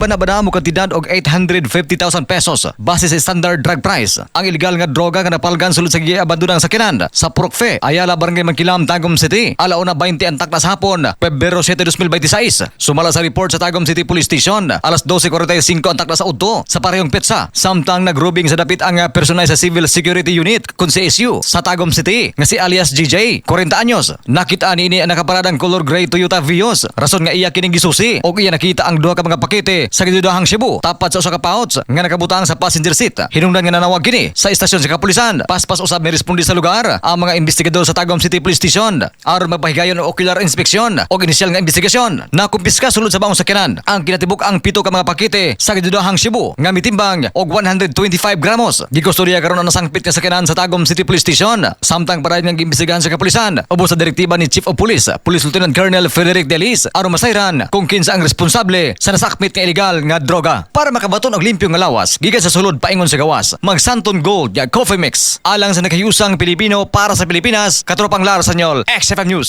Gibanabana mo kantidad og 850,000 pesos base sa standard drug price ang illegal nga droga nga napalgan sulod sa giabandonang sakyanan sa Purok Fe, Ayala, Barangay Mankilam, Tagum City. 1:20 ang takna sa hapon, Pebrero 7, 2026. Sumala sa report sa Tagum City Police Station, alas 12:45 ang takna sa udto sa parehong petsa. Samtang nagrubing sa dapit ang personal sa Civil Security Unit kun CSU sa Tagum City nga si alias GJ, 40 anyos. Nakita niini ang nakaparadang color gray Toyota Vios. Rason nga iya kining gisusi og iya nakita ang duha ka mga pakete sa gidudahang shabu tapat sa usa ka pouch nga nakabutang sa passenger seat. Hinungdan nga nanawag kini sa istasyon sa kapulisan. Paspas usab miresponde sa lugar ang mga investigador sa Tagum City Police Station aron magpahigayon og ocular inspection og inisyal nga investigasyon. Nakumpiska sulod sa baong sakyanan ang kinatibuk ang pito ka mga pakete sa gidudahang shabu nga mitimbang og 125 gramos. Gikustodiya karon ang nasangpit nga sakyanan sa Tagum City Police Station samtang padayon nga giimbestigahan sa kapulisan ubos sa direktiba ni Chief of Police, Police Lieutenant Colonel Frederick Delis, aron masayran kung kinsa ang responsable sa nasakmit nga ilegal nga droga. Para makabaton og limpyo nga lawas gikan sa sulod paingon sa gawas, mag Santon Gold ya Coffee Mix. Alang sa nakahiusang Pilipino, para sa Pilipinas, Katropang Lar Sanyol, XFM News.